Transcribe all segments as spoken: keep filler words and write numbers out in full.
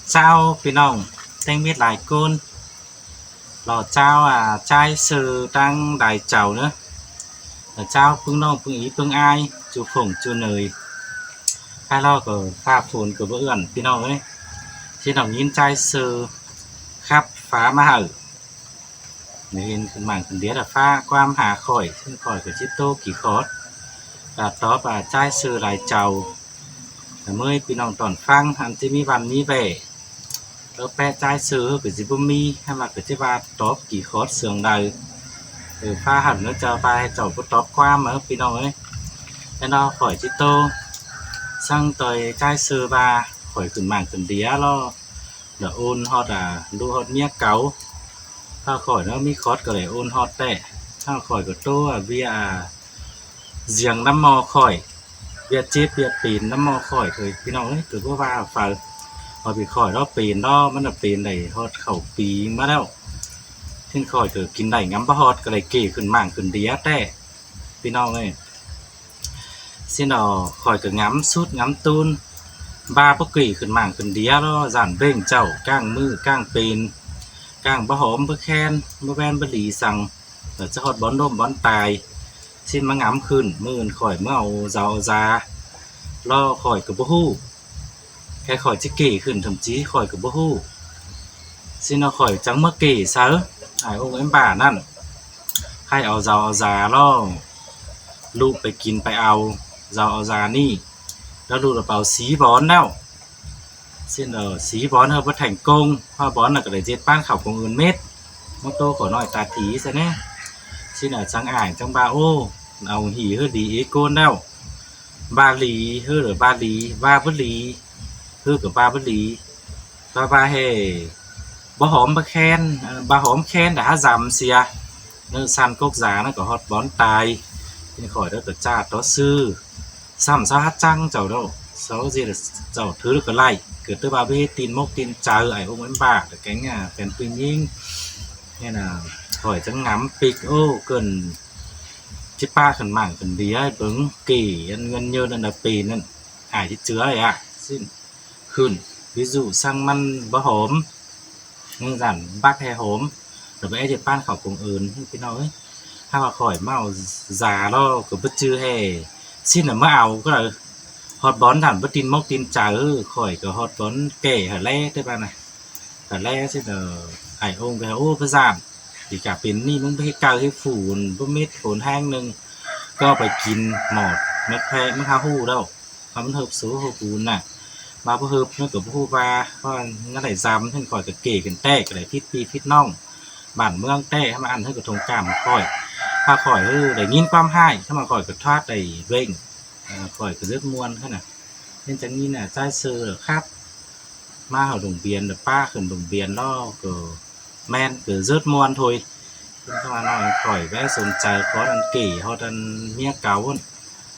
Chao ꞌpi ꞌnọng ꞌtếng mết lai ꞌcốn. Lo chao ꞌchái ꞌsư ꞌtáng lai chảu ꞌnớ. Lo chao ꞌpứng ꞌnọng ꞌpứng í ꞌpứng ải, ꞌchu phông ꞌchu nới. Hák ꞌlọ ꞌcọ ꞌphạ phôn ꞌcọ báu ưn ꞌpi ꞌnọng ới. ꞌChí ꞌnọng ꞌnghín ꞌchái ꞌsư khắp phá ꞌmá hảư ꞌnị, hên khửn mảng khửn đía ꞌlẹo ꞌphạ ꞌquám ha khỏi, ꞌsịn khỏi ꞌcọ ꞌchí ꞌtố kỉ khót, ꞌlẹo tóp ꞌchái ꞌsư lai chảu ꞌmới ꞌpi ꞌnọng tỏn ꞌphắng, ăn ꞌchí ꞌmí ꞌvăn ꞌmí ꞌvẹ. Lỏ ꞌpẹk ꞌchái ꞌsư ꞌcọ ꞌchí báu ꞌmí, hák ꞌmá ꞌcọ ꞌchí ꞌva tóp kỉ khót sương đaư. Ơ, ꞌphạ hảư ꞌnớ ꞌchọ ꞌva ꞌhế chảu báu tóp ꞌquám ꞌmá ꞌpi ꞌnọng ới. Hên ꞌnọ khỏi ꞌchí ꞌtố săng ꞌtoi ꞌchái ꞌsư ꞌva khỏi khửn mảng khửn đía ꞌló, đảy ôn ꞌhọt ꞌlụk ꞌhọt ꞌmía cáu. ꞌPhạ khỏi ꞌnớ ꞌmí khót ꞌcọ đảy ôn ꞌhọt ꞌtẹ. ꞌPhạ khỏi ꞌcọ ꞌtố ꞌviạk ꞌdiếng ꞌnắm ꞌmo khỏi, ꞌviạk chếp ꞌviạk pên ꞌnắm ꞌmo khỏi thôi ꞌpi ꞌnọng ới, ꞌcọ báu ꞌva phaư. ꞌPo ꞌpi khỏi ꞌló pên ꞌló, ꞌmắn ꞌnọ pên đảy ꞌhọt khảu pi ꞌmá ꞌlẹo. ꞌSịn khỏi ꞌcọ kin đảy ngắm báu ꞌhọt ꞌcọ đảy kể khửn mảng khửn đía ꞌtẹ ꞌpi ꞌnọng ới. ꞌSịn ꞌnọ khỏi ꞌcọ ngắm sút ngắm ꞌtun, ꞌva báu kể khửn mảng khửn đía ꞌló, dản ꞌvến chảu ꞌcáng ꞌmự ꞌcáng pên, ꞌcáng báu hóm báu khen, báu ꞌvén báu đi săng, ꞌlẹo ꞌchớ ꞌhọt bón ꞌlốm bón tai. ꞌSịn ꞌmá ngắm khửn, ꞌmự ꞌnặn khỏi ꞌmá au dau au da ꞌló khỏi ꞌcọ báu ꞌhụ. Khay khỏi ꞌchí kể khửn thậm chí khỏi ꞌcọ báu ꞌhụ. ꞌSịn ꞌnọ khỏi chắng ꞌmá kể sáư, ải ꞌông ꞌếm ꞌva ꞌnặn, ꞌhại au dau au da ꞌló, ꞌlụk pay kin pay au dau au da ꞌnị, ꞌlẹo ꞌlụk ꞌlẹo pau sí bón ꞌlẹo. ꞌSịn ꞌnọ sí bón ꞌhứ báu thành công, ꞌhứ bón ꞌnặn ꞌcọ đảy ꞌdệt ꞌpán khảu công ưn mết. ꞌMá ꞌtố khảu ꞌnọi ta thí ꞌsớ ꞌnớ. ꞌSịn ꞌnọ chắng ải chắng ꞌva ꞌô, au hỉ ꞌhứ đi ế ꞌcốn ꞌlẹo. ꞌVa đi ꞌhứ lỏ ꞌva đi, ꞌva báu đi ꞌhứ ꞌcọ ꞌva báu đi. ꞌVa ꞌva ꞌhế báu hóm báu khen, ơ, báu hóm khen đảy hák dăm sia. ꞌNớ săn cốc da ꞌnặn ꞌcọ ꞌhọt bón tai. ꞌSịn khỏi ꞌtố ꞌcọ ꞌchạ tó ꞌsư, ꞌsặm sáu hák chắng chảu ꞌlẹo, sáu ꞌdệt chảu thứ ꞌcọ ꞌlạy. ꞌCọ ꞌtứ ꞌva báu ꞌhế tin mốc tin chaư, ải ꞌông ꞌếm ꞌva ꞌcọ kéng ꞌa phén ꞌpi ꞌnhính. ꞌNéo ꞌnặn khỏi chắng ngắm píc ꞌô cơn ꞌchí ꞌpá khửn mảng khửn đía bớng kể ăn ꞌngớn nhơn ăn đa pên ꞌnặn, ải ꞌchí ꞌchưa đảy ꞌa. ꞌSịn khửn, ví dụ săng ꞌmắn báu hóm, ꞌnưng dản bắc ꞌhế hóm, lỏ báu é ꞌdệt ꞌpán khảu công ưn ꞌpi ꞌnọng ới. Hák ꞌva khỏi ꞌmá au da ꞌló ꞌcọ báu ꞌchư ꞌhế. ꞌSịn ꞌnọ ꞌmá au ꞌcọ đảy ꞌhọt bón dản báu tin mốc tin chaư, khỏi ꞌcọ ꞌhọt bón kể hảư ꞌlé ꞌtứ ꞌva ꞌnặn. Hảư ꞌlé ꞌsịn ꞌnọ ải ꞌông ꞌcọ ꞌhế ố báu dản, đi cả pên ꞌnị ꞌmứng báu ꞌhế caư ꞌhế phủ, báu mết phôn ꞌhéng ꞌnưng, ꞌcọ pay kin mỏ ꞌmá ꞌkhoẹk ꞌmá ꞌhá ꞌhụ ꞌlẹo. ꞌVa ꞌmắn ꞌhợp số ꞌhợp ùn ꞌnặn. ꞌVa báu ꞌhợp ꞌnớ ꞌcọ báu ꞌhụ ꞌva, ꞌva ꞌnặn đảy dăm ꞌhứ khỏi ꞌcọ kể khửn ꞌtẹ, ꞌcọ đảy phít ꞌpi phít ꞌnọng bản ꞌmướng ꞌtẹ, ꞌhứ ꞌmá ăn ꞌhứ ꞌcọ thông cảm khỏi. ꞌPhạ khỏi ꞌhứ đảy ꞌnghín ꞌquám ꞌhại, ꞌhứ ꞌmá khỏi ꞌcọ thoát đảy ꞌvến, ơ, khỏi ꞌcọ ꞌdớt ꞌmuôn ꞌhứ ꞌnặn. ꞌNéo chắng ꞌnhính ꞌchái ꞌsư khắp ꞌmá hảư đồng biên, đảy ꞌpá khửn đồng biên ꞌló ꞌcọ ꞌmen ꞌcọ ꞌdớt ꞌmuôn thôi. ꞌPứng ꞌva ꞌnọi khỏi báu sôm chaư khót ăn kể ꞌhọt ăn ꞌmía cáu ꞌnặn.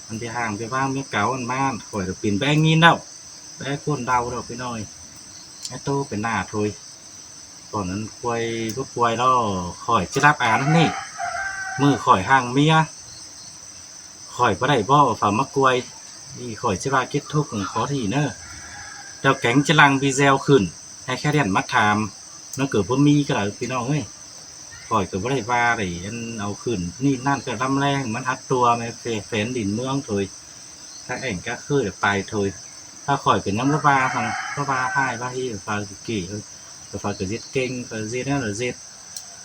Ăn ꞌpi ꞌhang ꞌpi ꞌváng ꞌmía cáu ꞌnặn ꞌmá, khỏi đảy pên báu ꞌnghín ꞌlẹo, báu ꞌcốn đau ꞌlẹo ꞌpi ꞌnọi. Ái ꞌtố pên nả thôi. Cón ăn ꞌquay báu ꞌquay ꞌló, khỏi ꞌchí lắp án ꞌnị. ꞌMự khỏi ꞌhang ꞌmía, khỏi báu đảy bók phaư ꞌmá ꞌquay. ꞌNị khỏi ꞌchí ꞌva kết thúc khót ꞌnị ꞌnớ. Đao kéng ꞌchí lăng video khửn, ꞌhứ khá điên ꞌmá tham, ꞌnặn ꞌcọ báu ꞌmí ꞌcọ đảy ꞌpi ꞌnọng ới. Khỏi ꞌcọ báu đảy ꞌva đảy ăn au khửn ꞌnị ꞌnặn ꞌcọ, ꞌlắm ꞌlé ꞌmắn hák tua ꞌmá phén đin ꞌmướng thôi. Các ảnh các khơi đảy pay thôi. ꞌPhạ khỏi ꞌcọ ꞌnhắng báu ꞌva hăng, báu ꞌva ꞌhại ꞌva ꞌhế phaư ꞌcọ kể thôi. Phaư ꞌcọ ꞌdệt kéng, phaư ꞌdệt ꞌnặn lỏ ꞌdệt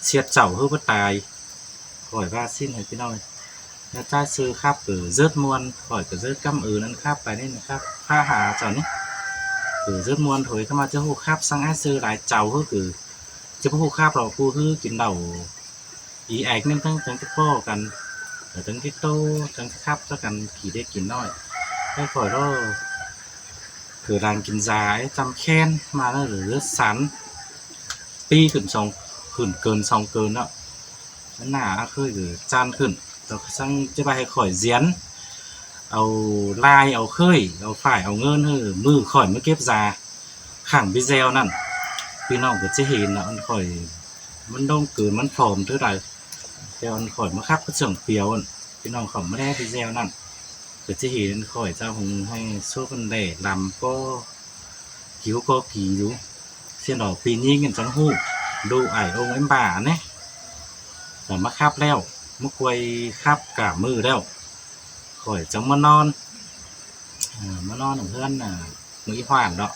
ꞌsiệt chảu ꞌhứ báu tai. Khỏi ꞌva ꞌsịn hảư ꞌpi ꞌnọng ới. ꞌNéo ꞌchái ꞌsư khắp ꞌcọ ꞌdớt ꞌmuôn, khỏi ꞌcọ ꞌdớt ꞌcắm ơn ăn khắp pay ꞌnị ꞌnớ khắp, ꞌphạ hả chảu ꞌnị. ꞌCọ ꞌdớt ꞌmuôn thôi, ꞌkhắm ꞌmá ꞌchớ ꞌhụ khắp săng ái ꞌsư lai chảu ꞌhứ ꞌcọ ꞌchớ báu ꞌhụ khắp lo ꞌpưa ꞌhứ kin đảu ꞌí ếch ꞌnặn ꞌtếng chắng ꞌchớ ꞌpọ căn, ꞌtếng ꞌchớ ꞌtố, chắng ꞌchớ khắp ꞌchớ căn kỉ đét kin ꞌnọi. Ái khỏi ꞌló ꞌcọ đang kin da ꞌchăm khen ꞌmá ꞌnớ ꞌlớ ꞌdớt săn. ꞌPi khửn song, khửn cơn song cơn ꞌnớ. ꞌNặn ꞌnạ ꞌkhới ꞌcọ ꞌchăn khửn. Lo săng ꞌchớ ꞌva ꞌhế khỏi diến, au lai au ꞌkhới, au phải au ꞌngớn ꞌhứ ꞌmự khỏi ꞌmá kếp da khẳng video ꞌnặn, ꞌpi ꞌnọng ꞌcọ ꞌchí hên ꞌnớ, ăn khỏi ꞌmắn ꞌlống cơn ꞌmắn phom thứ đaư. ꞌTẹ ăn khỏi ꞌmá khắp cá sương piêu ꞌnặn, ꞌpi ꞌnọng khảu ꞌmá đé video ꞌnặn ꞌcọ ꞌchí hên ăn khỏi ꞌchạ hung ꞌhứ sốp ăn đẻ lăm ꞌcọ, kỉ ꞌcọ kỉ dú. ꞌSịn ꞌnọ ꞌpi ꞌnhính ꞌnặn chắng ꞌhụ, ꞌlụk ải ống ém bả ꞌnị, chắng ꞌmá khắp ꞌlẹo, ꞌmá khuây khắp cả ꞌmự ꞌlẹo. Khỏi chắng ꞌmá ꞌnón, ꞌmá ꞌnón ꞌnặn ꞌhướn, ꞌmự ꞌí hoản ꞌnọ.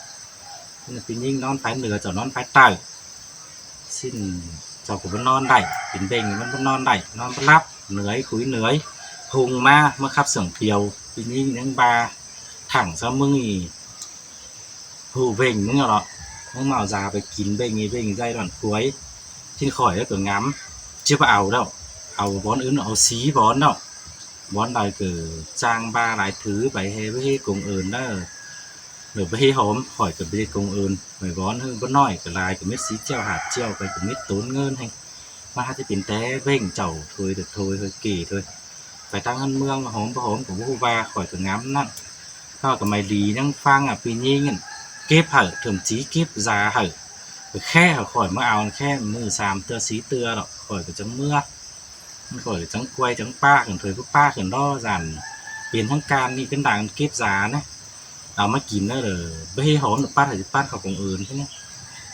ꞌPi ꞌnhính ꞌnón phái nưa, chảu ꞌnón phái taư. ꞌSịn chảu ꞌcọ báu ꞌnón đảy, pên ꞌbếng ꞌmắn báu ꞌnón đảy, ꞌnón báu lắp, nưa ꞌí khuối nưa ꞌí. Hung ꞌmá, ꞌmá khắp sưởng piêu, ꞌpi ꞌnhính ꞌnhắng ꞌva thẳng ꞌsá ꞌmứng ꞌnị, ꞌhụ ꞌvến ꞌmứng ꞌnọ, ꞌmứng ꞌmá au da pay kin ꞌvến ꞌnị, ꞌvến ꞌnị dai đon khuối. ꞌSịn khỏi ꞌcọ ngắm, ꞌchí báu au ꞌlẹo, au bón ứn, au sí bón ꞌnọ. Bón đaư ꞌcọ ꞌchang ꞌva lai thứ pay ꞌhế, báu ꞌhế công ơn ꞌnớ. Nả báu ꞌhế hom, khỏi ꞌcọ báu ꞌhế công ơn, ꞌmạy bón ꞌhứ báu ꞌnọi ꞌcọ lai, ꞌcọ mết sí ꞌchẹo hả ꞌchẹo, pay ꞌcọ mết tốn ꞌngớn ꞌhêng. ꞌMá hák ꞌchí pên té ꞌvến chảu thôi, thôi thôi, kể thôi. Pay ꞌtáng ꞌhướn ꞌmướng hom báu hom ꞌcọ báu ꞌhụ ꞌva, khỏi ꞌcọ ngắm ꞌnặn. ꞌTọ ꞌcọ ꞌmạy đi ꞌnhắng ꞌphắng ꞌpi ꞌnhính ꞌnặn, kếp hảư, thậm chí kếp da hảư, ꞌcọ khék hảư khỏi ꞌmá au, khék ꞌmự sam ꞌtưa sí ꞌtưa ꞌnọ, khỏi ꞌcọ chắng ꞌmứa. Khỏi ꞌcọ chắng khuây chắng ꞌpá khửn thôi, ꞌpá ꞌpá khửn ꞌló dản, pên ꞌtáng ꞌcan ꞌnị ꞌcứn đang kếp da ꞌnị, au ꞌmá kin ꞌnớ, báu ꞌhế hom ꞌnọ, pắt hảư pắt khảu công ơn ꞌnị.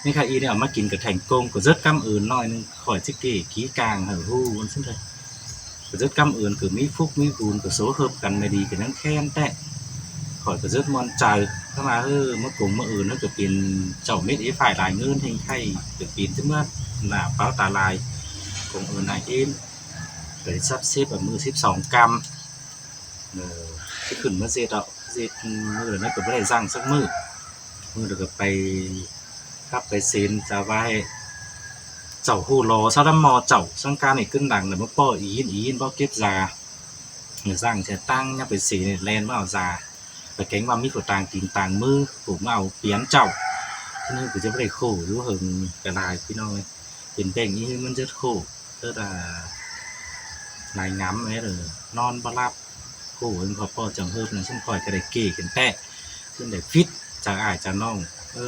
ꞌNị ꞌkhạy ꞌnị au ꞌmá kin ꞌcọ thành công, ꞌcọ rất cám ơn ꞌnọi ꞌnưng, khỏi ꞌchí kể ký cang hảư ꞌhụ ꞌsịn thôi. ꞌCọ rất cám ơn, ꞌcọ ꞌmí phúc ꞌmí vun, ꞌcọ số hợp căn ꞌmạy đi ꞌcọ ꞌnhắng khen ꞌtẹ. Khỏi ꞌcọ rất ꞌmuôn chaư, ꞌkhắm ꞌmá ꞌhứ ꞌmá công ꞌmá ơn ꞌnớ ꞌcọ pên chảu mết ế phải lai ꞌngớn ꞌhêng, khay ꞌcọ pên ꞌchí ꞌmá nả páo ta lai. Công ơn lai ến, ꞌcọ sắp xếp ꞌmự síp song ꞌcắm ꞌchí khửn ꞌmá ꞌdệt ꞌnọ, ꞌdệt ꞌmự ꞌnặn ꞌcọ báu đảy dăng sắc ꞌmự. ꞌMự ꞌcọ pay khắp pay sên, chảu ꞌva ꞌhế chảu ꞌhụ lo ꞌsáo ꞌlắm ꞌmo chảu, ꞌsướng ꞌcan ꞌnị ꞌcứn đang lỏ ꞌmá ꞌpọ ín ín báu kếp da. Nả dăng sia ꞌtáng ꞌnhá pay sên ꞌlẹn ꞌmá au da. Pay kéng ꞌva ꞌmí phủ tang tin tang ꞌmứ, phủ ꞌmá au piến chảu. ꞌNị ꞌcọ ꞌchí báu đảy khổ dú hơng ꞌcọ lai ꞌpi ꞌnọng ꞌnị. Pên ꞌvến ꞌnị ꞌhứ ꞌmắn rất khổ, rất là lai ngắm ꞌnị, ꞌnón báu lắp, khổ ꞌhêng. Khỏi ꞌpọ chắng hớp ꞌnặn ꞌsịn, khỏi ꞌcọ đảy kể khửn ꞌtẹ. ꞌSịn đảy phít chaư ải chaư ꞌnọng, ơ,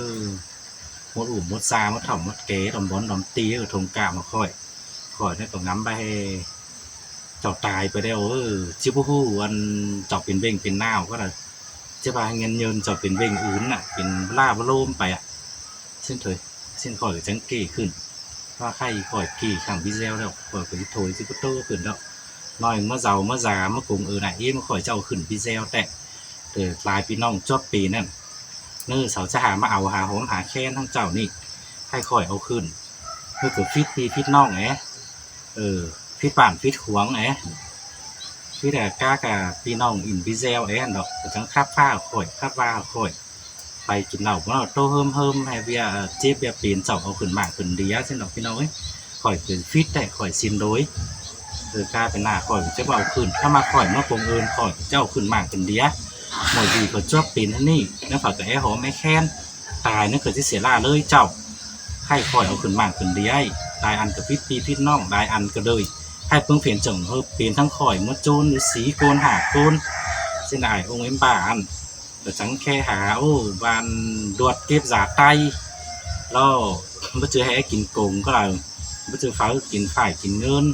mốt ủm mốt da, mốt thỏm mốt ké, đom bón đom ti ꞌcọ thông cảm hảư khỏi. Khỏi ꞌnị ꞌcọ ngắm ꞌva ꞌhế chảu tai pay ꞌlẹo, ơ, ꞌchí báu ꞌhụ ăn chảu pên ꞌvến pên ꞌnáo ꞌcọ đaư. ꞌChí ꞌva nguyên nhân chảu pên ꞌvến ứn ꞌnạ, pên bá ꞌlạ báu ꞌlốm pay ꞌnạ. ꞌSịn thôi, ꞌsịn khỏi chắng kể khửn. ꞌVa khay khỏi kể khẳng video ꞌlẹo, khỏi ꞌcọ thôi ꞌchí báu ꞌtố khửn ꞌlẹo. ꞌNọi ꞌmá dau ꞌmá da ꞌmá công ơn lai ến, khỏi ꞌchọ khửn video ꞌtẹ. Đảy lai ꞌpi ꞌnọng chuốp pên ꞌnặn, ꞌnớ sau ꞌchí hả ꞌmá au hả hom hả khen ꞌhăng chảu ꞌnị, khay khỏi au khửn. ꞌHứ ꞌcọ phít ꞌpi phít ꞌnọng é, phít bản phít khuống é, phít cá cá ꞌpi ꞌnọng in video é ꞌnọ, ꞌcọ chắng khắp ꞌphạ khỏi, khắp ꞌva khỏi. Pay kin nảu ꞌmá ꞌtố ꞌhớm ꞌhớm ꞌhế ꞌviạk chếp ꞌviạk pên chảu au khửn mảng khửn đia ꞌsịn ꞌnọ ꞌpi ꞌnọng é. Khỏi ꞌcọ phít ꞌtẹ, khỏi xin lỗi. Cá pên nả khỏi ꞌchí báu au khửn, ꞌkhắm ꞌmá khỏi ꞌmá công ơn khỏi ꞌchọ au khửn mảng khửn đia. ꞌMự đi khỏi chuốp pên ꞌhướn ꞌnị, ꞌnớ phải ꞌcọ é hom é khen. Tai ꞌnớ ꞌcọ ꞌchí sia ꞌlạ ꞌlới chảu. Khay khỏi au khửn mảng khửn đia, lai ăn ꞌcọ phít ꞌpi phít ꞌnọng, lai ăn ꞌcọ đơi. Khay ꞌpứng phiến chảu ꞌhớp pên ꞌtáng khỏi ꞌmá ꞌchốn đé sí ꞌcốn hả ꞌcốn. ꞌSịn ải ống ém bả ꞌnặn ꞌcọ chắng khék hả, ố, ꞌvan đuột kếp da ꞌtay ꞌló, báu ꞌchư ꞌhế kin công ꞌcọ đaư, báu ꞌchư pháư kin phải kin ꞌngớn,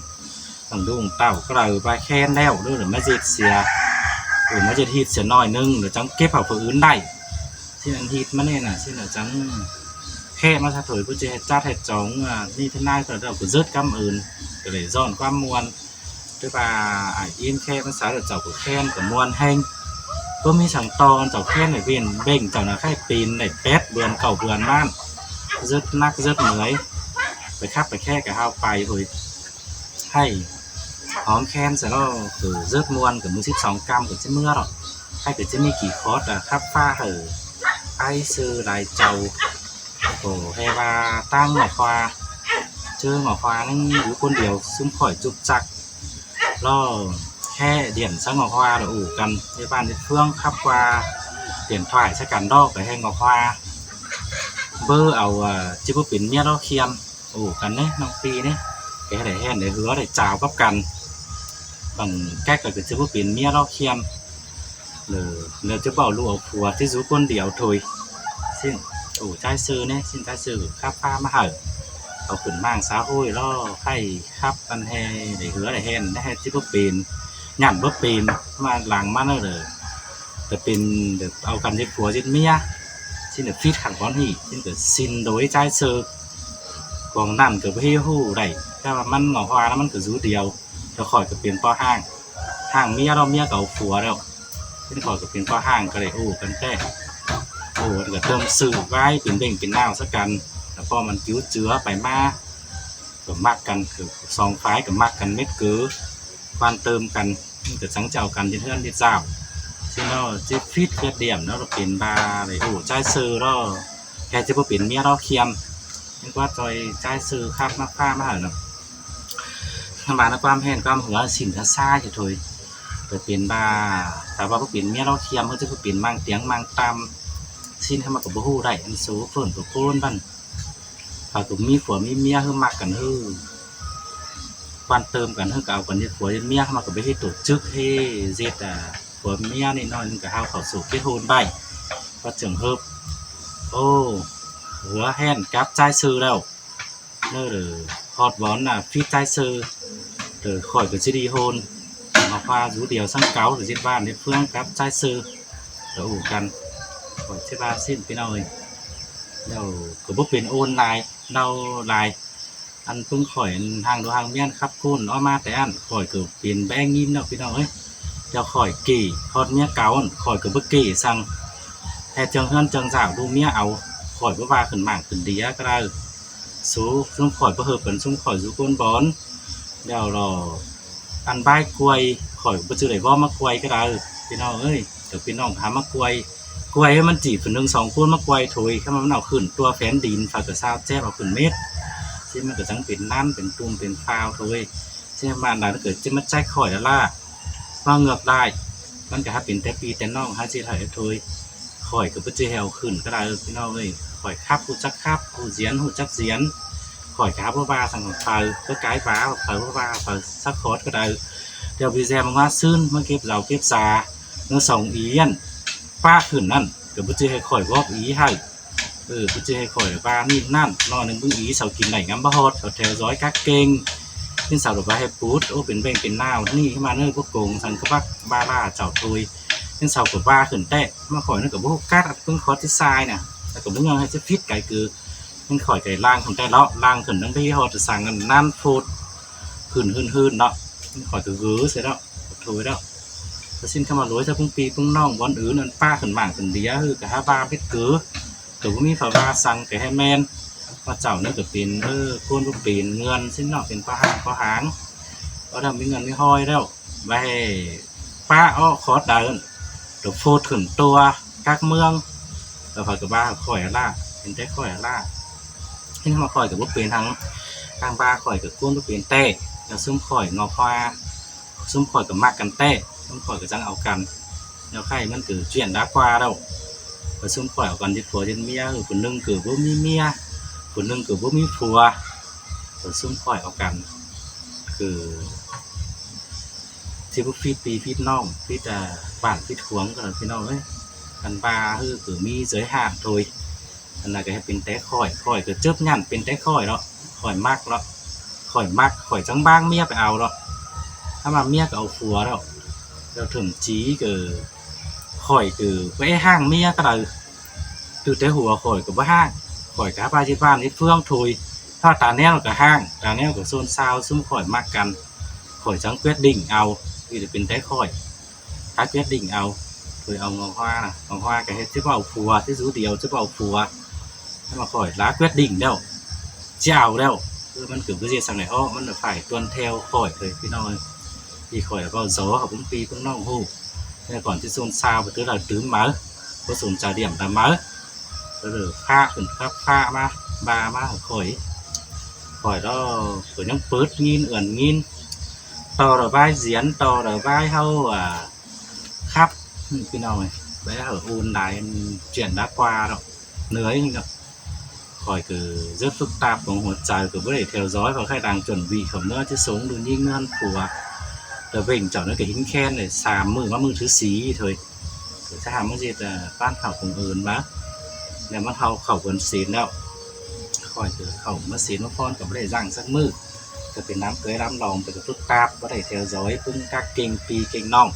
tẳng đung tảu ꞌcọ đaư, ꞌva khen ꞌlẹo ꞌlớ ꞌmá ꞌdệt sia, ơ, ꞌmá ꞌdệt ꞌhịt sia ꞌnọi ꞌnưng, ꞌlẹo chắng kếp hảư phủ ứn đảy. ꞌSịn ăn ꞌhịt ꞌmá ꞌnị ꞌnạ, ꞌsịn ꞌnạ chắng khék ꞌmá ꞌsá thôi, báu ꞌchư ꞌhế chắt ꞌhế chóng, ꞌnị ꞌthớ ꞌnái ꞌcọ đaư, ꞌcọ rất cám ơn, ꞌcọ đảy dọn ꞌquám ꞌmuôn. ꞌTứ ꞌva ải ím khék ꞌmá sáư ꞌlẹo chảu ꞌcọ khen ꞌcọ ꞌmuôn ꞌhêng. Báu ꞌmí săng ꞌto ăn chảu khen đảy ꞌvến, ꞌvến chảu ꞌnạ khay pên đảy pét bươn ꞌcọ bươn ꞌmắn, rất nắc rất ꞌmưới. Pay khắp pay khék ꞌcọ hao pay thôi. Khay hóm khen sia ꞌló ꞌcọ rất ꞌmuôn, ꞌcọ ꞌmự síp song ꞌcắm ꞌcọ ꞌchí ꞌmứa ꞌló. Khay ꞌcọ ꞌchí ꞌmí kỉ khót khắp ꞌphạ hảư ải ꞌsứ lai chảu. ꞌCọ ꞌhế ꞌva ꞌtáng Ngọ Khoa, ꞌchớ Ngọ Khoa ꞌnưng dú ꞌcốn điêu ꞌsúm khỏi chụp chặc ꞌló, ꞌhế điện ꞌsướng Ngọ Khoa ꞌló ổ căn ꞌdệt bản ꞌdệt ꞌphướng khắp ꞌquá điện thoại ꞌsướng căn ꞌló ꞌcọ ꞌhế Ngọ Khoa báu au, ꞌchí báu pên ꞌmía ꞌló khiêm, ổ căn ꞌnị ꞌnọng ꞌpi ꞌnị, ꞌcọ ꞌhế đảy ꞌhẹn đảy hứa đảy chao cắp căn. Bằng cách là ꞌcọ ꞌchí báu pên ꞌmía ꞌló khiêm. ꞌLẹo ꞌchớ báu ꞌlụk au phua ꞌchí dú ꞌcốn điêu thôi. ꞌSịn, ổ ꞌchái ꞌsứ ꞌnị, ꞌsịn ꞌchái ꞌsứ khắp ꞌphạ ꞌmá hảư, au khửn mạng xã hội ꞌló khay khắp căn ꞌhế đảy hứa đảy ꞌhẹn ꞌnị ꞌhế ꞌchí báu pên, nhẳn báu pên, ꞌmá lăng ꞌmắn ꞌnớ ꞌcọ pên au căn ꞌdệt phua ꞌdệt ꞌmía. ꞌSịn ꞌcọ phít khăn bón ꞌnị, ꞌsịn ꞌcọ ꞌsịn đối ꞌchái ꞌsự. Cuông ꞌnặn ꞌcọ ꞌhụ ꞌhụ đảy, ꞌchí ꞌva ꞌmắn ꞌngọ ꞌhua ꞌnặn ꞌmắn ꞌcọ dú điêu. Chảu khỏi ꞌcọ piến ꞌpo ꞌháng, ꞌháng ꞌmía ꞌlẹo, ꞌmía ꞌcọ au phua ꞌlẹo. ꞌSịn khỏi ꞌcọ piến ꞌpo ꞌháng ꞌcọ đảy ổ căn ꞌtẹ. Ổ căn ꞌcọ tơm ꞌsự ꞌvái piến ꞌvện piến ꞌnạu ꞌsớ căn. ꞌLẹo ꞌpo ꞌmắn ꞌcứn ꞌchưa pay ꞌmá ꞌcọ ꞌmặc căn, ꞌcọ song phái ꞌcọ ꞌmặc căn mết cứ, quan tâm căn, ꞌcọ chắng chảu căn ꞌdệt ꞌhướn ꞌdệt dảo. ꞌSịn ꞌnọ ꞌchí phít khuyết điểm ꞌnọ ꞌcọ piến ꞌva đảy ổ ꞌchái ꞌsự ꞌlẹo, ꞌhứ ꞌchí báu piến ꞌmía ꞌlẹo khiêm. ꞌNéo ꞌquá ꞌchoi ꞌchái ꞌsự khắp ꞌmá ꞌphạ ꞌmá hảư ꞌnọ, ꞌmắn ꞌva ꞌquám ꞌhẹn ꞌquám hứa ꞌsịn ꞌhứa ꞌsa ꞌchí thôi. ꞌCọ piến ꞌva, ta ꞌva báu piến ꞌmía ꞌlẹo khiêm, ꞌhứ ꞌchí báu piến ꞌmáng tiếng ꞌmáng ꞌtăm. ꞌSịn ꞌkhắm ꞌmá ꞌcọ báu ꞌhụ đảy, ăn số phơn ꞌcọ ꞌcốn ꞌvặn. Phaư ꞌcọ ꞌmí phua ꞌmí ꞌmía ꞌhứ ꞌmặc căn ꞌhứ quan tâm căn ꞌhứ ꞌcọ au căn ꞌdệt phua ꞌdệt ꞌmía, ꞌkhắm ꞌmá ꞌcọ báu ꞌhế tổ chức ꞌhế ꞌdệt, à, phua ꞌmía ꞌnị ꞌnọi ꞌnưng ꞌcọ ꞌhao khảu sổ kết hôn ꞌvạy. ꞌCọ trường hợp, ô, hứa hẹn cắp ꞌchái ꞌsự ꞌlẹo. ꞌNớ đảy ꞌhọt bón ꞌnạ phít ꞌchái ꞌsự, đảy khỏi ꞌcọ ꞌchí đi hôn. ꞌNgọ ꞌhua dú điêu ꞌsướng cáu đảy ꞌdệt ꞌván ꞌdệt ꞌphướng cắp ꞌchái ꞌsự, đảy ổ căn. Khỏi ꞌchí ꞌva ꞌsịn ꞌpi ꞌnọng ơi. ꞌLẹo ꞌcọ báu piến ôn lai, ꞌlẹo lai. Ăn ꞌpứng khỏi ăn ꞌháng đu ꞌháng ꞌmiến khắp ꞌcốn ók ꞌmá té ꞌnặn, khỏi ꞌcọ piến bé ꞌnghín ꞌnớ ꞌpi ꞌnọng ơi. ꞌLẹo khỏi kể ꞌhọt ꞌmía cáu ꞌnặn, khỏi ꞌcọ báu kể săng. ꞌHứ ꞌchương ꞌhướn ꞌchương dảo ꞌlụk ꞌmía au, khỏi báu ꞌva khửn mảng khửn đĩa ꞌcọ đaư. Số ꞌsúm khỏi báu hơp căn ꞌsúm khỏi dú ꞌcốn bón. ꞌLẹo lo ăn bái quay, khỏi báu ꞌchư đảy bók ꞌmá quay ꞌcọ đaư, ꞌpi ꞌnọng ơi. ꞌCọ ꞌpi ꞌnọng hák ꞌmá quay, quay ꞌhứ ꞌmắn chỉ phủ ꞌnưng song ꞌcốn ꞌmá quay thôi, ꞌkhắm ꞌmá ꞌmắn au khửn tua phén đin, phaư ꞌcọ sao chép au khửn mết. ꞌSịn ꞌmắn ꞌcọ chắng piến ꞌnăm piến ꞌtôm piến phao thôi. ꞌSịn ꞌmắn đaư ꞌcọ ꞌchí ꞌmá ꞌchạy khỏi ꞌlạ. ꞌVa ngược lại, ꞌmắn ꞌcọ hák piến té ꞌpi té ꞌnọng hák ꞌdệt hảư thôi. Khỏi ꞌcọ báu ꞌchư ꞌhế au khửn ꞌcọ đaư ꞌpi ꞌnọng ơi. Khỏi khắp ꞌhụ chắc khắp, ꞌhụ diến ꞌhụ chắc diến. Khỏi ꞌcọ hák báu ꞌva săng phaư, báu cai ꞌva phaư, báu ꞌva phaư sắc khót ꞌcọ đaư. ꞌLẹo video ꞌmá ꞌsướng ꞌmá kếp dau kếp da, ꞌnớ song ꞌí ꞌnặn, ꞌpá khửn ꞌnặn ꞌcọ báu ꞌchư ꞌhế khỏi góp ý hảư. Ư, báu ꞌchư ꞌhế khỏi ꞌva ꞌnịn ꞌnặn, ꞌnọ ꞌnưng ꞌpứng ꞌí sau kin đảy ngắm báu ꞌhọt, sau theo dõi các kênh. ꞌNéo sau đảy ꞌva ꞌhế pút, ô, piến ꞌvện piến ꞌnạu ꞌnị ꞌmá ꞌnớ báu công săng ꞌcọ bác ꞌva ꞌlạ chảu thôi. ꞌNéo sau ꞌcọ ꞌva khửn ꞌtẹ, ꞌmá khỏi ꞌnớ ꞌcọ báu ꞌhụ cắt ꞌpứng khót ꞌchí sai ꞌnạ. ꞌLẹo ꞌcọ báu ꞌnhắng ꞌhế ꞌchí phít cai cứ. ꞌNéo khỏi cai ꞌlang khửn ꞌtẹ ꞌlẹo, ꞌlang khửn ꞌnặn ꞌpí ꞌhọt săng ꞌnặn phút khửn ꞌhưn ꞌhưn ꞌnọ. ꞌNéo khỏi ꞌcọ gứ ꞌsớ ꞌnọ, thôi ꞌnọ. ꞌCọ ꞌsịn ꞌkhắm ꞌmá ꞌlới ꞌchớ ꞌpứng ꞌpi ꞌpứng ꞌnọng bón ứn ăn ꞌpá khửn mảng khửn đĩa ꞌhứ ꞌcọ hák ꞌva mết cứ. ꞌCọ báu ꞌmí phaư ꞌva săng ꞌcọ ꞌhế ꞌmen. ꞌVa chảu ꞌnớ ꞌcọ piến, ơ, ꞌcốn báu piến ꞌngươn ꞌsịn ꞌnọ, piến ꞌpo ꞌháng ꞌpo ꞌháng. ꞌVa đăm ꞌmí ꞌngươn ꞌmí ꞌhọi ꞌlẹo, ꞌva ꞌhế ꞌpá ók khót đaư, đảy phút khửn tua các ꞌmướng. Đảy phaư ꞌcọ ꞌva khỏi ꞌlạ, piến té khỏi ꞌlạ. ꞌNéo ꞌmá khỏi ꞌcọ báu piến ꞌháng, ꞌháng ꞌva khỏi ꞌcọ ꞌcốn báu piến ꞌtẹ. ꞌLẹo ꞌsúm khỏi ꞌngọ ꞌhua, ꞌsúm khỏi ꞌcọ ꞌmặc căn ꞌtẹ, ꞌsúm khỏi ꞌcọ chắng au căn. ꞌLẹo khay ꞌmắn ꞌcọ chuyển đã qua ꞌlẹo. ꞌCọ ꞌsúm khỏi au căn ꞌdệt phua ꞌdệt ꞌmía, phủ ꞌnưng ꞌcọ báu ꞌmí ꞌmía, phủ ꞌnưng ꞌcọ báu ꞌmí phua. ꞌCọ ꞌsúm khỏi au căn ꞌcọ ꞌchí báu phít ꞌpi phít ꞌnọng, phít, à, bản phít khuống ꞌcọ ꞌnớ ꞌpi ꞌnọng ới. Căn ꞌva ꞌhứ ꞌcọ ꞌmí giới hạn thôi. Ăn ꞌnạ ꞌcọ ꞌhế piến té khỏi, khỏi ꞌcọ chấp nhận piến té khỏi ꞌlẹo. Khỏi ꞌmặc ꞌlẹo. Khỏi ꞌmặc, khỏi chắng ꞌváng ꞌmía pay au ꞌlẹo. ꞌHá ꞌva ꞌmía ꞌcọ au phua ꞌlẹo. ꞌLẹo thậm chí ꞌcọ khỏi ꞌcọ báu é ꞌháng ꞌmía ꞌcọ đaư. Từ té hua khỏi ꞌcọ báu ꞌháng. Khỏi ꞌcọ hák ꞌva ꞌdệt ꞌván ꞌdệt ꞌphướng thôi. ꞌPa ta ꞌnéo ꞌcọ ꞌháng, ta ꞌnéo ꞌcọ ꞌsốn sao ꞌsúm khỏi ꞌmặc căn. Khỏi chắng quyết định au, ꞌnị đảy piến té khỏi. Hák quyết định au, thôi au ꞌngọ ꞌhua ꞌnạ, ꞌngọ ꞌhua ꞌcọ ꞌhế ꞌchí báu au phua, ꞌchí dú điêu ꞌchí báu au phua. ꞌHé ꞌmá khỏi ꞌlạ quyết định ꞌlẹo, ꞌchí au ꞌlẹo. ꞌCọ ꞌmắn ꞌcọ báu ꞌdệt săng đảy ók, ꞌmắn đảy phải tuân theo khỏi thôi ꞌpi ꞌnọng ơi. ꞌVi khỏi ꞌva dú hảư ꞌpứng ꞌpi ꞌpứng ꞌnọng ꞌhụ. ꞌNéo cỏn ꞌchí ꞌsốn sao ꞌva tứ đaư tứm máư, báu ꞌsốn chả điểm đaư máư. Tứ đaư ꞌphạ khửn khắp ꞌphạ ꞌmá, ꞌva ꞌmá hảư khỏi. Khỏi ꞌlẹo ꞌcọ ꞌnhắng pớt ꞌnghín ươn ꞌnghín. ꞌTo đaư ꞌvái diến, ꞌto đaư ꞌvái ꞌháu, à, khắp, ꞌpi ꞌnọng ơi, báu hảư ôn đai chuyển đã qua ꞌlẹo. Nới ꞌnị ꞌnọ. Khỏi ꞌcọ rất phức tạp cuông hua chaư, ꞌcọ báu đảy theo dõi, khỏi khay đang chuẩn bị khảu ꞌmứa ꞌchí sống đu ꞌnhính ꞌmứa ꞌhăn phua. Tơ ꞌvện chảu ꞌnớ ꞌcọ hính khen đảy sam ꞌmự ꞌmá ꞌmự thứ sí thôi. ꞌCọ ꞌchá hảư ꞌmá ꞌdệt, à, ꞌpán khảu cuông ưn ꞌmá. ꞌNéo ꞌmắn ꞌháu khảu cuông sến ꞌlẹo. Khỏi ꞌcọ khảu ꞌmá sến ꞌmá ꞌphón ꞌcọ báu đảy dặng sắc ꞌmự. ꞌCọ piến ꞌnăm cới ꞌlắm lòng, ꞌcọ phức tạp, báu đảy theo dõi ꞌpứng các kênh ꞌpi kênh ꞌnọng.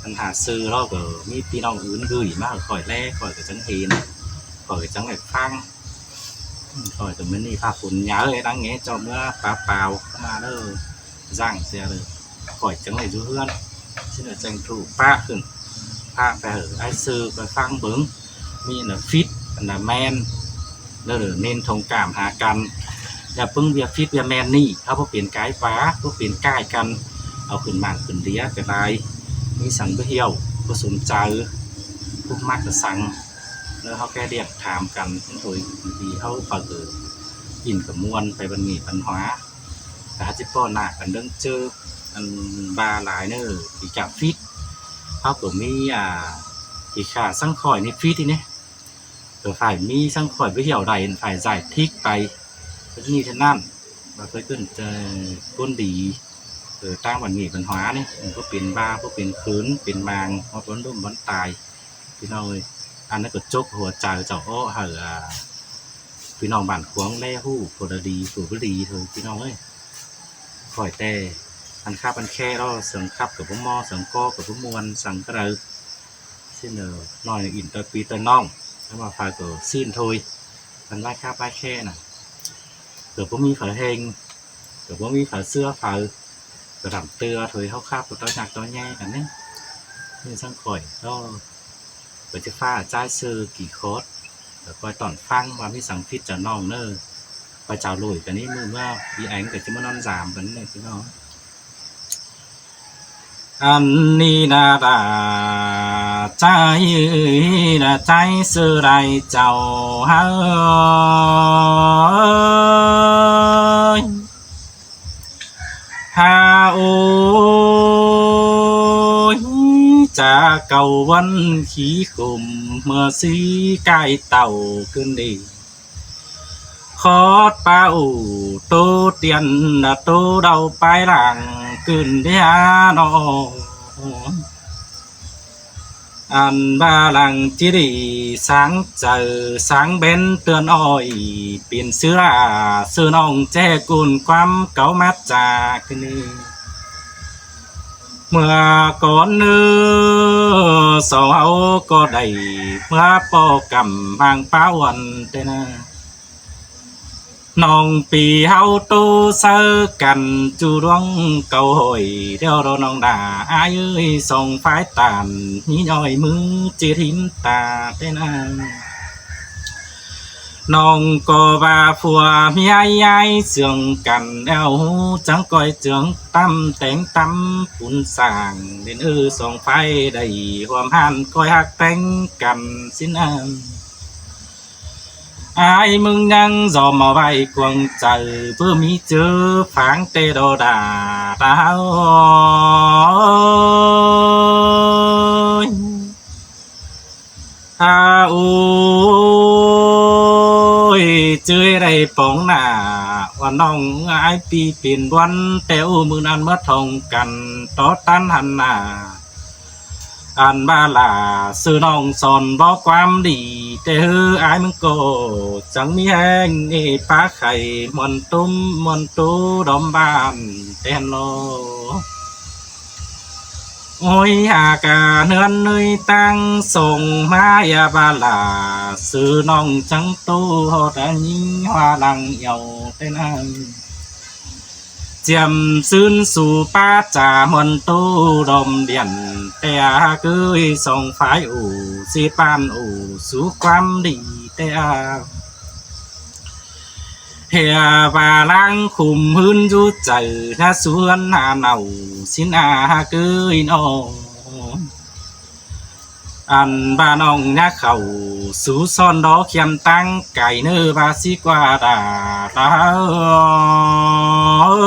Ăn hả sư ꞌlẹo ꞌcọ ꞌmí ꞌpi ꞌnọng ứn gửi ꞌmá hảư khỏi ꞌlé, khỏi ꞌcọ chắng hên. Khỏi chắng đảy ꞌphắng. Khỏi ꞌcọ ꞌmí ꞌnị ꞌphạ phôn nháư ꞌnăng ꞌnhé ꞌchọ ꞌmứa páo páo ꞌmá ꞌnớ. ꞌDặng sia ꞌlới khỏi chắng đảy dú ꞌhướn. ꞌSịn ꞌnớ chắng thụ ꞌphạ khửn, ꞌphạ ꞌpẹ hảư ải sư ꞌcoi ꞌphắng bớng. ꞌMí ꞌnớ phít, ꞌnớ ꞌmen. ꞌNớ ꞌnến thông cảm hả căn. ꞌNớ ꞌpứng ꞌviạk phít ꞌviạk ꞌmen ꞌnị, ꞌháu báu pên cái ꞌva, báu pên cái căn. Au khửn mảng khửn đĩa ꞌcọ lai. ꞌMí săng báu ꞌhiạu, báu sôm chaư, khúc mắc ꞌcọ săng. ꞌNớ ꞌháu ꞌkhe điện tham căn, thôi, đi ꞌháu phaư ꞌcọ ꞌnhính ꞌcọ ꞌmuôn ꞌpẹ văn nghệ văn hóa. ꞌCọ ꞌhặc ꞌchí ꞌpọ nả căn ꞌlớng ꞌchớ, ăn ꞌva lai ꞌnớ, kỉ cảm phít. ꞌHáu ꞌcọ ꞌmí, à, kỉ khả săng khỏi ꞌnị phít ꞌnị ꞌnê. ꞌCọ phải ꞌmí săng khỏi báu ꞌhiạu đảy, phải giải thích pay. Thế ꞌnị thế ꞌnặn, ꞌva ꞌcoi ꞌcứn, ờ, ꞌcốn đi, ờ, ꞌtáng văn nghệ văn hóa ꞌnị, ꞌcọ pên ꞌva, ꞌcọ pên khớn, pên mang, ꞌhọt bón ꞌlum bón tai. ꞌPi ꞌnọng ơi, ăn ꞌnớ ꞌcọ chốc hua chaư chảu ók hảư, à, ꞌpi ꞌnọng bản khuống ꞌlé ꞌhụ, phủ đa đi, phủ báu đi thôi, ꞌpi ꞌnọng ơi. Khỏi ꞌtẹ, ăn khắp ăn ꞌkhé ꞌló, sương khắp ꞌcọ báu ꞌmo, sương ꞌcó ꞌcọ báu ꞌmuôn, săng ꞌcọ đaư. ꞌSịn ꞌnớ, ꞌnọi ỉn ꞌtoi ꞌpi ꞌtoi ꞌnọng, ꞌchớ ꞌva phaư ꞌcọ ꞌsịn thôi. Ăn ꞌvái khắp ꞌvái ꞌkhé ꞌnặn, ꞌcọ báu ꞌmí phaư ꞌhêng, ꞌcọ báu ꞌmí phaư ꞌsứa phaư, ꞌcọ đăm ꞌtưa thôi ꞌháu khắp ꞌcọ ꞌtoi ꞌnặc ꞌtoi ꞌnhé căn ꞌnị. ꞌNị săng khỏi ꞌcọ, ꞌcọ ꞌchí ꞌphạ ꞌchái sư kỉ khót, ꞌcọ ꞌcoi tỏn ꞌphắng ꞌva ꞌmí săng phít chaư ꞌnọng ꞌnớ. ꞌCoi chảu ꞌlội căn ꞌnị, ꞌmự ꞌmứa đi ꞌéng ꞌcọ ꞌchí ꞌmá ꞌnón dam căn ꞌnị ꞌnớ ꞌpi ꞌnọng. Ăn ꞌnị ꞌnạ đa, ꞌchái, ꞌnạ ꞌchái sư lai chảu ꞌhới. Hả ôi, chả cầu ꞌvắn khí khủng ꞌmưa sí cai tàu ꞌcứn đi. Khót pá ủ tô tiên là tô đầu pái làng ꞌcứn đi hả nó. Ăn ꞌva lăng ꞌchí đi sáng chaư sáng bén tươn ỏi, pên sư lả sư ꞌnọng ꞌchẹ ꞌcốn ꞌquám cáu mát cha ꞌcứn đi. ꞌMưa cón ꞌnớ, sau ꞌháu ꞌcọ đảy ꞌmứa ꞌpọ căm hang páo uôn ꞌtẹ ꞌnớ. ꞌNọng pi ꞌháu ꞌtố sáư căn ꞌchu ꞌluống cáu ꞌhội, ꞌlẹo đó ꞌnọng đa ải ới song phái tản, ꞌnị ꞌnọi ꞌmứ ꞌchí thím ta ꞌtẹ ꞌnớ. ꞌNọng ꞌcọ ꞌva phua ꞌmí ải ải sương căn, ꞌlẹo ꞌhụ chắng ꞌcoi chướng tăm téng tăm pun sảng, đến ư song phái đảy huôm ꞌhan ꞌcoi ꞌhặc téng căn ꞌsịn ꞌnớ. Ải ꞌmứng ꞌnhắng dom ꞌmá ꞌvạy cuông chaư, báu ꞌmí ꞌchớ pháng ꞌtẹ đó đa đa ơi. À ôi, ꞌchớ đảy póng nả, ꞌva ꞌnọng ải pi pên ꞌbuôn ꞌtẹ ú, ꞌmự ꞌnặn ꞌmá thong căn tó ꞌtán hăn nả. Ăn ꞌva lả sư ꞌnọng son bók ꞌquám đi, ꞌtẹ ꞌhứ ải ꞌmứng ꞌcọ chắng ꞌmí ꞌhéng ꞌnị pá khảy ꞌmuôn ꞌtúm ꞌmuôn ꞌtú đom ꞌván ꞌtẹ ꞌlo. Ôi hả cả ꞌnướn ꞌnới ꞌtáng sông ꞌmá ꞌva lả sư ꞌnọng chắng ꞌtố ꞌhọt ꞌa ꞌnhính ꞌhua lăng eo ꞌtẹ ꞌnớ. Chiêm ꞌsứn su pá cha ꞌmuôn ꞌtú đom điện ꞌtẹ ꞌhặc ới song phái ổ, ꞌsị ꞌpan ổ sú ꞌquám đi ꞌtẹ ꞌhặc. ꞌHia ꞌva láng khum ꞌhướn dú chaư ꞌná sú ꞌhướn ha nảu ꞌsịn ꞌhặc ới ꞌnọ. Ăn ꞌva ꞌnọng ꞌnhá khảu sú son đó khiêm ꞌtáng cai ꞌnớ ꞌva ꞌsị ꞌquá đa đa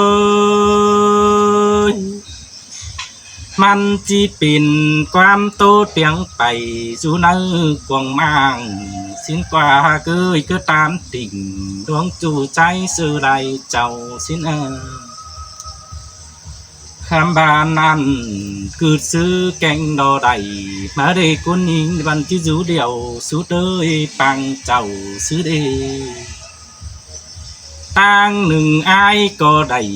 ơi. ꞌMắn ꞌchí pên ꞌquám ꞌtố tiếng pay dú ꞌnáư cuông ꞌmáng ꞌsịn ꞌquá ꞌhặc ới ꞌcứ ꞌtán tỉnh ꞌluống ꞌchu ꞌchái sư lai chảu ꞌsịn ơ. Khăm ꞌva ꞌnặn ꞌcứt sư kéng đó đảy ꞌmá đảy ꞌcốn ꞌnhính ꞌvắn ꞌchí dú điêu sú ꞌtới pang chảu ꞌsứ đê. ꞌTáng ꞌnưng ải ꞌcọ đảy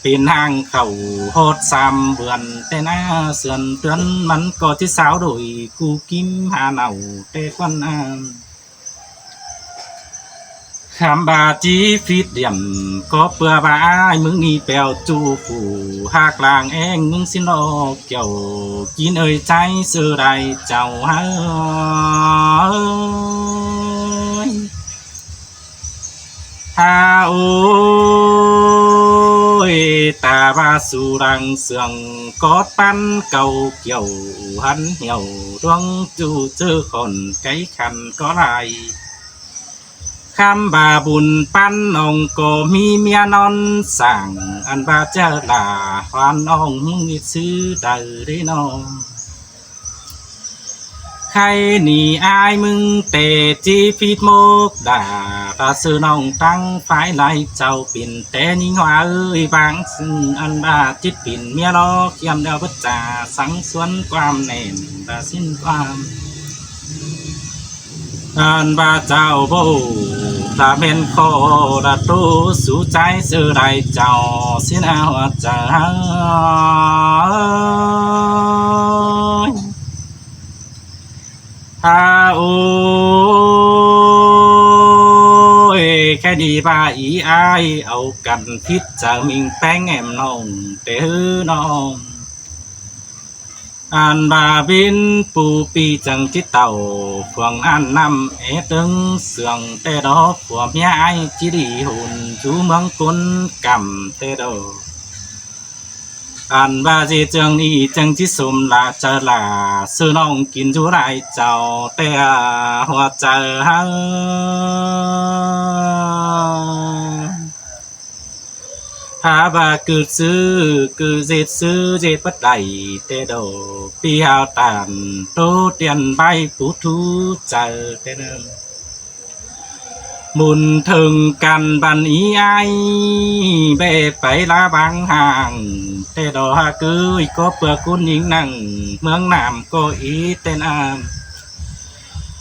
pên ꞌhang khảu ꞌhọt sam bươn ꞌtẹ ꞌná, sươn ꞌtướn ꞌmắn ꞌcọ ꞌchí sáo đuổi cu kim ha nảu ꞌtẹ ꞌquăn ăn. Khắm ꞌva ꞌchí phít điểm, ꞌcọ ꞌpưa ꞌva ải ꞌmứng ꞌnị ꞌpẹo ꞌchu phủ, ꞌhặc lăng ꞌeng ꞌmứng ꞌsịn lo kiẻo, kin ơi ꞌchái ꞌsớ đai chảu ꞌhới. Ha ôi, ta ꞌva su lăng sương cót păn cau kiẻo, hăn hiẻo đuống ꞌchu ꞌchớ khon cáy khăn ꞌcọ lai. Khắm ꞌva bun păn ꞌnọng ꞌcọ ꞌmí ꞌmía ꞌnón sảng, ăn ꞌva ꞌchớ lả hoan ꞌnọng ꞌmứng ꞌnị ꞌsứ đaư đé ꞌnọng. Khay ꞌnị ải ꞌmứng ꞌtẹ ꞌchí phít mốc đả, ꞌva ꞌsớ ꞌnọng ꞌtáng phái lai chảu pên té ꞌnhính ꞌhua ới, ꞌváng ꞌsịn ăn ꞌva chít pên ꞌmía lo khiêm đeo bớt chả sắng suốn ꞌquám nẻn ꞌva ꞌsịn ꞌquám. Ăn ꞌva chảu báu ta ꞌmen ꞌkhọ đa ꞌtố sú ꞌchái ꞌsớ đai chảu ꞌsịn a ꞌhua chaư. Ha ôi, khay ꞌnị ꞌva í ải au căn phít chaư ꞌminh ꞌpéng ẻm ꞌnọng ꞌtẹ ꞌhứ ꞌnọng. Ăn ꞌva ꞌviến pu pi chắng ꞌchí tảu, phuông ăn ꞌnặm é ꞌtớng sương ꞌtẹ đo, phuông ꞌmía ải ꞌchí đi hôn dú ꞌmướng ꞌcốn căm ꞌtẹ đo. Ăn ꞌva ꞌdệt ꞌchương ꞌnị chắng ꞌchí sôm lả chaư lả, ꞌsớ ꞌnọng kin dú lai chảu ꞌtẹ ꞌhua chaư ꞌhới. Ha ꞌva cứ ꞌsứ, cứ ꞌdệt ꞌsứ ꞌdệt bớt đảy ꞌtẹ đo, pi hao tản ꞌtố tiên ꞌvạy pú thú chaư ꞌtẹ ꞌnớ. Môn thơng căn băn í ải, ꞌvẹ pay lá ꞌváng hang ꞌtẹ đo ha cứ ꞌcọ ꞌpưa ꞌcốn ꞌnhính nẳng ꞌmướng ꞌnặm ꞌcọ í ꞌtẹ ꞌnặm.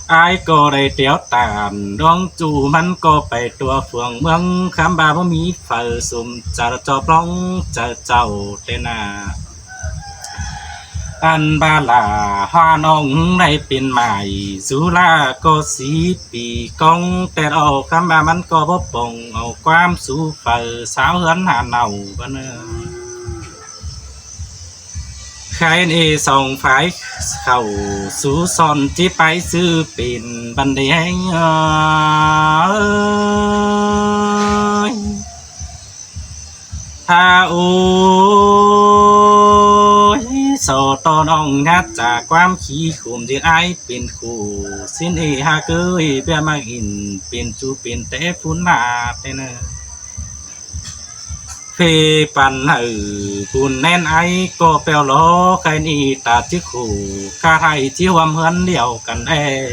Ải ꞌcọ đảy téo tản đuống ꞌchu ꞌmắn ꞌcọ pay tua phuông ꞌmướng, khắm ꞌva báu ꞌmí phaư sôm chaư ꞌchọ ꞌplóng chaư chảu ꞌtẹ ꞌnạ. Ăn ꞌva lả hoan ꞌnọng đảy pên mải dú ꞌlạ ꞌcọ sí pi ꞌcóng ꞌtẹ đo, khắm ꞌva ꞌmắn ꞌcọ báu pông au ꞌquám sú phaư sáo ꞌhướn hả nảu bá ꞌnớ. Khay ꞌnị song phái khảu sú son ꞌchí pay ꞌsứ pên băn đé ꞌhới. Ha ôi, so ꞌto ꞌnọng ꞌnhá chả ꞌquám khí khum ꞌdệt ải pên khủ ꞌsịn ê ha cứ ê ꞌviạk ꞌmặc ỉn pên ꞌchu pên té phún ꞌnạ ꞌtẹ ꞌnớ. Phê păn hảư bun ꞌnén ải ꞌcọ ꞌpẹo lo, khay ꞌnị ta ꞌchí khủ, ꞌkhạ ꞌhại ꞌchí ꞌhuôm ꞌhướn điêu căn ê.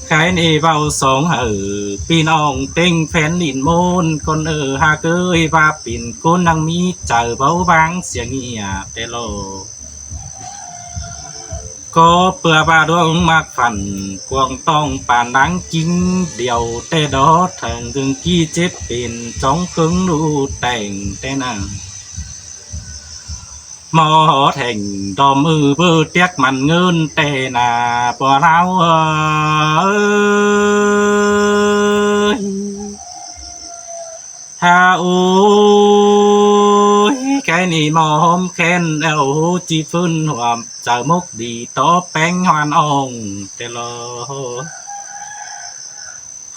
Khay ꞌnị ꞌvạu song hảư ꞌpi ꞌnọng ꞌtếng phén đin ꞌmôn ꞌcốn ơ, ha cứ ê ꞌva pên ꞌcốn ꞌnăng ꞌmí chaư báu ꞌváng sia ꞌnghia ꞌtẹ lo. ꞌCọ ꞌpưa ꞌva đuống ꞌmặc phăn cuông ꞌtong pản láng ꞌkính điêu ꞌtẹ đo, thẳng ꞌgưng ꞌkí chếp pên chóng ꞌkhớng ꞌlụk tẻng ꞌtẹ ꞌnặn. ꞌMo hó thẻng đom ư báu tiếc mẳn ꞌngớn ꞌtẹ ꞌnạ, ꞌpo ꞌláo ơi. Ha ôi, khay ꞌnị ꞌmo ꞌhôm khen eo hú ꞌchí phưn huôm chaư mốc đi tó péng hoan ong ꞌtẹ lo.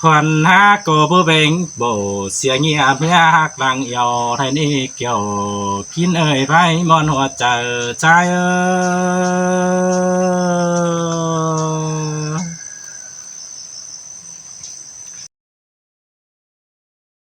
Hoan hák ꞌcọ báu beng bổ sia ꞌnghia ꞌmía ꞌhặc lăng eo, khay ꞌnị kiẻo kin ơi ꞌvạy ꞌmuôn hua chaư ꞌchái ơi.